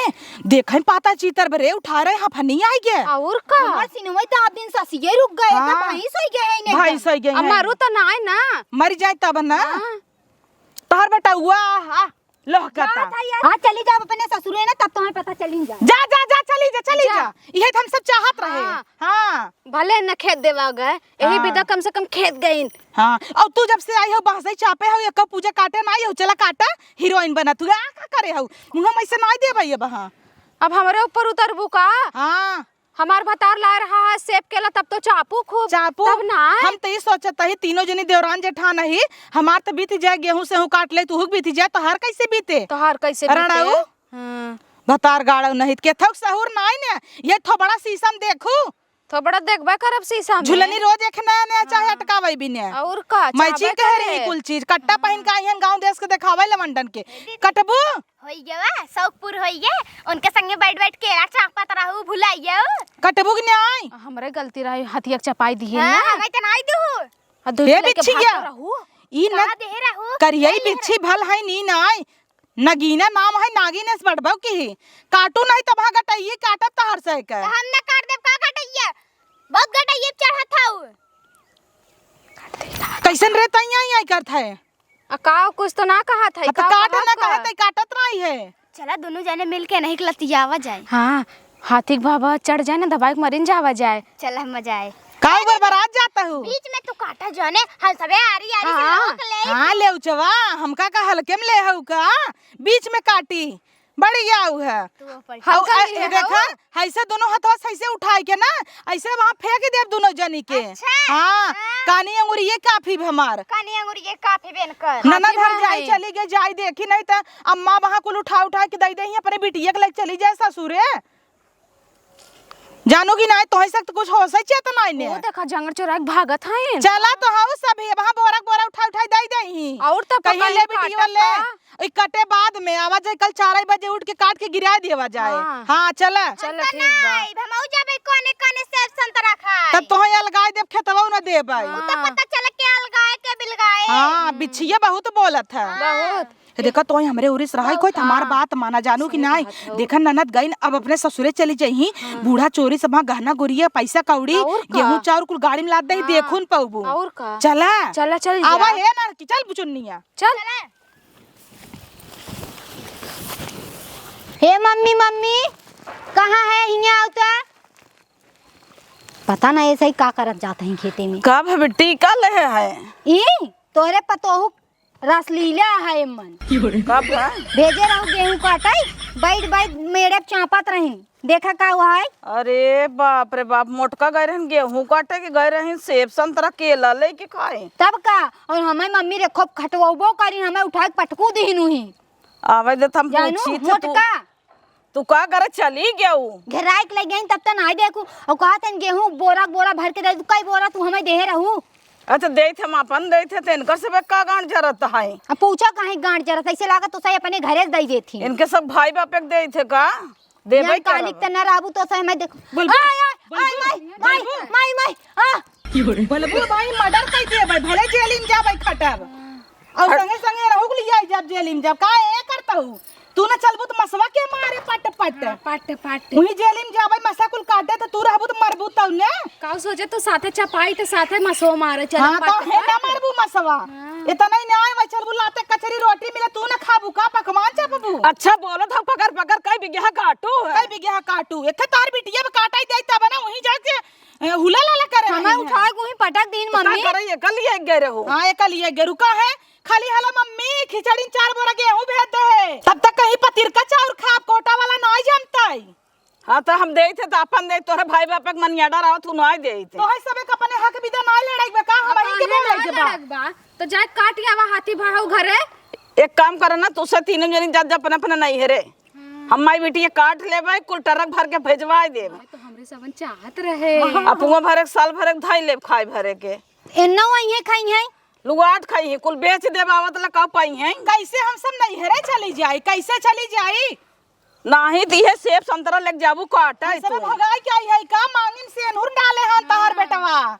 देखन पाता चीतर बरे उठा रहे, हाँ, फनी आई गए। और का? हमार सिनवई तो आप दिन ससिये रुक गए, हाँ। तो भैंस होई गए है इन्हें भाई एकदम। सही गए अब हैं। मरू तो ना है ना। मर जाए तब ना। हाँ। तोहर बेटा हुआ, आ, लोहकता। जात है यार। हाँ, चली जाओ अपने ससुरे ना, तब तुम्हें पता चली जाए। जा, जा, जा, चली जा, चली जा। जा। इहे तो हम सब चाहत रहे। हाँ। हाँ। भले न खेत देवा गए, यही हाँ। विदा कम से कम खेत गइन। हाँ, और तू जब से आई हो, बहसई चापे हो, एको पूजा काटे ना आई हो, चला काटा, हीरोइन बना तू, आ का करे हो? मुँह में ऐसे ना दे भाई अब, हाँ। अब हमरे ऊपर उतरबू का? हाँ। हमार भतार ला रहा है सेब केला, तब तो चापू खूब। चापू? तब ना। हम तो ये सोचत ही, तीनों जनी देवरान जेठान ही, हमार तो बीत जाए, गेहूं से हूँ काट ले, तू हूँ बीत जाए, तोहार कैसे बीते? तोहार कैसे बीते? रड़ाऊ? हाँ। भतार गाड़ो नहीं, केथौक सहूर नाई ने, ये थोबड़ा शीशम देखू। थोबड़ा देखबे करब शीशम में। झुलनी रोज एक नया नया चाहे हाँ। अटकावे बिने। और का, मैचिंग चाहबे कह रही करे। कुल चीज, कट्टा हाँ। पहिन के आइहन गाँव देश के देखावे लवंडन के। दीदी। कटबू? होई गवा, शौकपुर होई गे। उनके संगे बैठ बैठ केला चापत रहू, भुलाइयो। कटबू कि नाई? हमरे गलती रही, हथिया के चपाई दिहे हाँ, ना। हमें तो नाई दू। आ दूध हे लेके बिच्छी भागत गया। रहू। ई का न देहे रहू? करियई करियई बिच्छी रहू। भल है नी नाई। नगीना नाम है, नागिन एस बढ़बो की ही। काटू नहीं तब हाँ गटइये काटब तहर से के। तो हम ना काट देब, का गटइये? बहुत गटइये चढ़त हऊ। कैसन रे तैया ही आई करत है? आ का कुछ तो ना कहत है, हाँ, तो का काट कहत ना है? कहत है, काटत नहीं है। चला दोनों जने मिल के नहीं लतियावा जाए। हाँ, हाथी के भावा चढ़ जाए ना, दबाई के मरिन जावा जाए। चला मजा आए। का ऊपर बरात जाता हूँ? बीच में तू काटा जाने, हम सबे आरी आरी से हाँ, नोक ले। हाँ, ले उचवा, हमका का हल्के में ले हऊ का? बीच में काटी, बढ़िया ऊ है। तू ऊपर हऊ, हमका ए, ले देखा, हऊ? ऐसे दोनों हथवा से ऐसे उठाई के ना, ऐसे वहाँ फेंक देब दोनों जनी के। अच्छा। हाँ, हाँ। कानी अंगुरिये काफी भी हमार। कानी अंगुरिये काफी बेन कर। ननद हाथी घर जाई, भाई। चली गई, जाई देखी नहीं त अम्मा वहाँ कुल उठा उठा के दई दे ही, अपने बिटिया के लेके चली जाए ससुरे। जानू कि नाई, तोहे से तो कुछ हो से चेत नाई ने। वो देखा, जंगल चोरा के भागत हैं। चला तो हऊ सब ही, वहाँ बोरा के बोरा उठा उठा दई दे ही। और तो कहीं पकड़ ले ले बिटिया काटत ले। का? ई कटे बाद में आवा जाए, कल चार बजे उठ के काट के गिरा देवा जाए। हाँ। हाँ, चला। चलो, हम तो ठीक बा। नाई, हम आऊ जाबे कोने कोने सेब संतरा खाए। तब तोहे अलगाए देब, खेतवा न देब आई। हाँ। उ तो पता चला के अलगाए के बिलगाए। हाँ, हम्म। बिच्छिया बहुत बोलत है। बहुत। देखा तोहे हमरे उरिस रहा है, बहुत, कोई हमार हाँ। बात माना जानू कि सही नाई। कहत हो। देखा ननद गईन, अब अपने ससुरे चली जइही। हाँ। बूढ़ा चोरी सब वहाँ गहना गुरिया, पैसा कौड़ी, और का? गेहूं चाउर कुल गाड़ी में लाद दे, हाँ। देखू न पउबू। और का? चला। चला, चल आवा जा। हे ननकी, चल बुचुन्निया। चल। हे मम्मी, मम्मी, कहाँ है? हियाँ आओ तो। पता ना ऐसे ही का करत जात हैं खेते में। कब है बिट्टी, का ले है? ई तोहरे पतोहू रासलीला है मन। कब है? भेजे रहू गेहूं काटे, बैठ बैठ मेड़े चापत रही, देखा का हुआ है। अरे बाप रे बाप, मोटका गए रहन गेहूं काटे के, गए रहन सेब संतरा केला लेके खाए। तब का, और हमें मम्मी रे खूब खटवबो करी, हमें उठा के पटकू दीनु ही। आवे दे, हम जानू, पूछी थे तू। मोटका। तू का करे चली गयू? घेराई के ले गई तब त नाई देखू। और कहा तन गेहूं बोरा बोरा भर के दे दू, कई बोरा तू हमें देहे रहू। अच्छा, देत हम अपन देत है, त इनकर सब का गांठ जरत है? अब पूछा काहे गांठ जरत है? ऐसे लागत तो सही अपने घरे से दई देती। इनके सब भाई बाप एक देत है का? देबे जान कालिक करब। त न रहबू तो सही मैं देख। बोलबू? आय, आय, बोलबू? आय, माई, माई, बोलबू? माई, माई, आ। बोलबू भाई, मर्डर कर देबे, भले जेल में जाबे खटब। और अ- संगे संगे रहू के लिए जब जेल में जब का ए करता हूँ? तू न चलबू त मसवा के मारे पट पट। हाँ, पट पट। वही जेल में जाबे मसा कुल काटे त तू रहबू त मरबू तब ने। का सोचे तू साथे चपाई त साथे मसो मारे चल हाँ, पट तो है पट। ना मरबू मसवा। हाँ। इतना ही न्याय में चलबू लाते कचरी रोटी मिले तू न खाबू का पकवान चपबू? अच्छा बोलत हो पकड़ पकड़ कई बिगहा काटू है। कई बिगहा काटू? एक तार बिटिया में काटाई दे तब ना वहीं जाके ए, हुला लाला करे हमें रही है। उठाए के वहीं पटक दीन तो का मम्मी। करे, एकल लिए गए रहो? हाँ, एकल लिए गए, रुका है। खाली हला मम्मी, खिचड़ी चार बोरा गेहूं भेज दे है। तब तक कहीं पतिरका चाउर खाब, कोटा वाला नाई जमतई। हाँ, तो हम देई थे, तो अपन दे, तोहरे भाई बाप के मनियाडा रहो, तू नाई देई थे। तो है सबे के अपने हक बिदा नाई लड़ाई बा का, हम अब ही के काहे बोले ना के बा। लड़क बा? तो जाए काट आवा हाथी भाऊ घरे। एक काम करे ना, तू से तीनों जनी जा, जा अपने, अपने नहीं है रे। हम माई बिटिया काट लेबै, कुल ट्रक भर के भेजवाए देब। तो हमरे सबन चाहत रहे। अपुआ भरे के, साल भरे के धई लेब, खाए भरे के। एन्ना वही खाई है। लुआट खाई है, कुल बेच देब, आवत ला का पाई है। कैसे हम सब नैहरे चली जाई, कैसे चली जाई? नाही त इहे सेब संतरा लेके जाबू काटे हम सब तू। भगाई के आई है का? मांगिन सेनुर डाले हन तहार हाँ। बेटवा।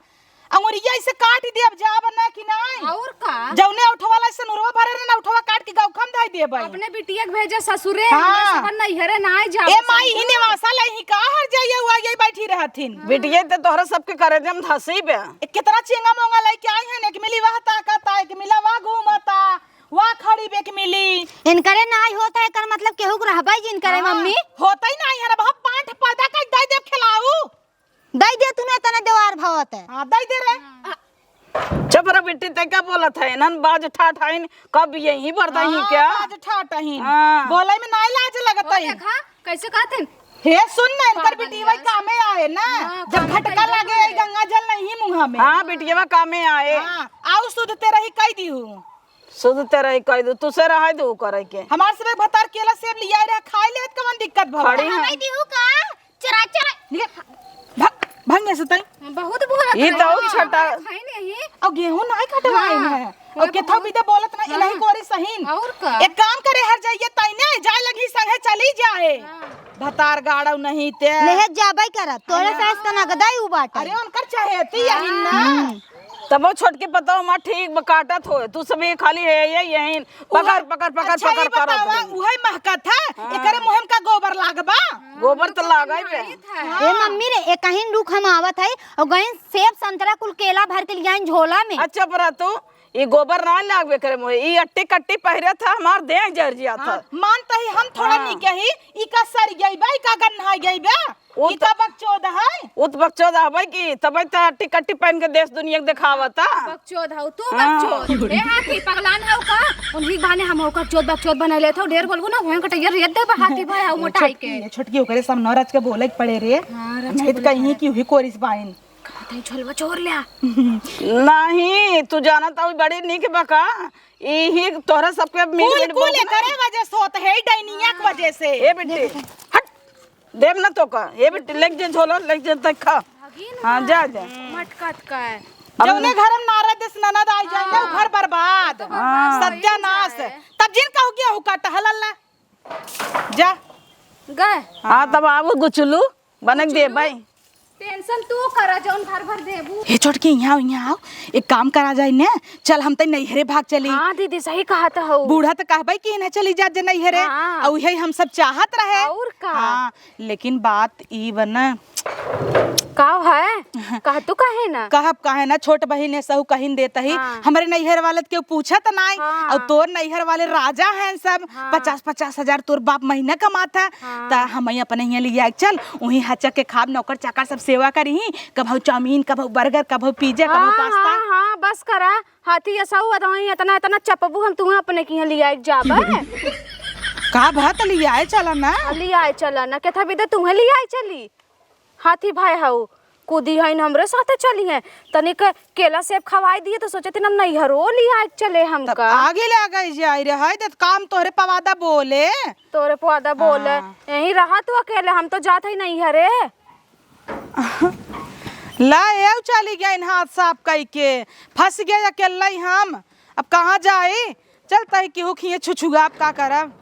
अंगुरिया इसे काट देब, जाब ना कि नाई? और का? जौने उठवा ला से नुरवा भरे रहे ना, उठवा काट के गौखम धई देबै। अपने बिटिया के भेजे ससुरे, हाँ। हमरा सब नैहरे नाई जाब ए माई, ससुरे। ही नेवासा लई ही का हर जाइए, हुआ यही बैठी रहथिन। बिटिया त तोहरा सबके करे दे हम धसी बे। ए, कितना चेंगा मोंगा लेके आई हन, एक मिली वह ताकता, एक मिला वह घूमता, वह खड़ी बे एक मिली। इनकरे नाई होता है, एकर मतलब केहू के रहबै जी इनकरे हाँ, मम्मी? होता ही नाई है ना, बहुत पांठ पैदा कर दे देब खिलाऊ। दई दे तूने तने देवार भवत है। हाँ, दई दे रे। चुप रह बिट्टी, ते का बोलत है? इन्हन बाज ठाठ हइन, कब यही बरदही हाँ, क्या? बाज ठाठ हइन। हाँ। बोले में नाई लाज लगत ओ है। देखा, कैसे कहत हइन? हे सुन ना, इनकर पागल बिटिया है। कामे आए ना। हाँ, जब कामे घटका आए लागे, ना। गंगा जल नहीं मुँह में। हाँ, बिटिया कामे आए। हाँ, आउ सुध ते रही कह दी हूँ। सुध ते रही कह दू, तू से रहे दू करे के। हमार से भतार केला सेब लिया रहा, खाए ले, कवन दिक्कत भवा? खड़ी हैं। हमें दिहू का? चरा, चरा। निकल। भाग, भाग में से तई। बहुत बोलत ई रहे तो हो। छटा। खाई नहीं। और गेहूं नहीं कटवाई हाँ। है। और केथा बिदा बोलत ना, हाँ। इलाही कोरी सहीन। और का? एक काम करे, हर जाइए तई ने, जाए लगी संगे चली जाए। हाँ। भतार गाड़व नहीं ते। लेहे जाबै करत, तोरे हाँ। सास का नगदाई उ बाटे। अरे उनकर चहेती यही ना। हम्म। तबो छोटकी पतोह हमार ठीक बा, काटत होए। तू सब ये खाली है, ये, यही पकड़, उहे, पकड़, पकड़, अच्छा, पकड़, ई पकड़, बतावा, पकड़। उहे महकत है, हाँ। एकरे मुँह में का गोबर लागबा? गोबर तो लागई बे। ए मम्मी रे, एकहिन रुक हम आवत है, और गइन सेब संतरा कुल केला भर के लियाइन झोला में। अच्छा, पर तू, ई गोबर ना लागबे करे मुँहे, ई अट्टी कट्टी पहिरत है, हमार देह जर जिया था। हाँ, मान तही हम थोड़ा हाँ। निकही, ई का सर गई बा, ई का गन्हा गई बा? उ ई त, का बकचोद है? उ त बकचोद हबै की, तबै त अट्टी कट्टी पहन के देश दुनिया के देखावता। बकचोद हौ तू, हाँ। बकचोद। ए हाथी, पगलान हौ का? उन्हीं बहाने हम हौ का चोद बकचोद बना लेत हौ। ढेर बोलबू ना, वहीं कटैया रेत देबा हाथी भाई, हौ मोटाई के। छोटकी, छोटकी ओकरे सामने रच के बोले के पड़े रे। हाँ, रच के नहीं त बोले कहीं पड़े। कि उही कोरिस बाइन। कहीं झोलवा चोर ल्या। नहीं, तू जानत हौ बड़ी नीक बा का? इही तोहरा सबके मीठ कुल, मीठ कुल बोल के ना। एकरे वजह से होत है, ई डैनिया के हाँ। वजह से। ए बेटी, हट। देब ना तो का? ए बेटी, लेके जे झोला, लेके जे तक खा। भागी ना। हाँ, जा, जा। मटकत का है। अब जौने घर में नारद देश ननद आई जाए ना, हाँ। घर बर्बाद। तो बर्बाद हाँ। हो ही सत्यानाश। जाए। तब जिन कहू कि हु का टहलल ना। जा। गए। हाँ, तब आबू गुचलू, बनक दे गुचलू। भाई। टेंशन तू करा, जौन भर भर देबू। हे छोटकी, यहाँ आओ, यहाँ आओ। एक काम करा जाए ने, चल हम तई नैहरे भाग चली। हाँ दीदी, सही कहत हौ। बूढ़ा त कहबै कि इन्हें चली जा जे नैहरे। हाँ। और यही हम सब चाहत रहे। और का? हाँ, लेकिन बात ई बा ना, का है? कहतू काहे ना? कहब काहे ना, छोट बहिन है, सहू कहिन देत ही। हाँ। हमरे नैहर वाले त केहू पूछत नाई, हाँ। और तोर नैहर वाले राजा हैं सब, हाँ। पचास पचास हजार तोर बाप महीना कमात है, हाँ। त हमही अपने हियाँ लियाए के चल, उहीं हचक के खाब, नौकर चाकर सब सेवा करिहीं, कभउ चाउमीन, कभउ बर्गर, कभउ पिज्जा, कभउ हाँ, पास्ता। हाँ, हाँ, बस करा, हाथी असहू अदहीं एतना, एतना चपबू, हम तुहें अपने किहाँ लियाए के जाबे। का बात, लियाए चला ना? हाँ, लियाए चला ना, केथा बिदे तुहें लियाए चली। हाथी भाई हऊ, कूदी हईन हमरे साथे चली हैं, तनिक केला सेब खवाई दिए तो सोचत हईन हम नैहरो लियाए के चले तब हमका। आगे ले आ गई जाई रे, है देत काम तोहरे पवादा बोले। तोरे पवादा बोले, हाँ। यहीं रहा तू अकेले, हम तो जात हई नैहरे। ला, एउ चली गइन हाथ साफ कई के, फंस गए अकेले ही हम, अब कहाँ जाई? चल तही केहू खिए छुछुआ, अब का करब?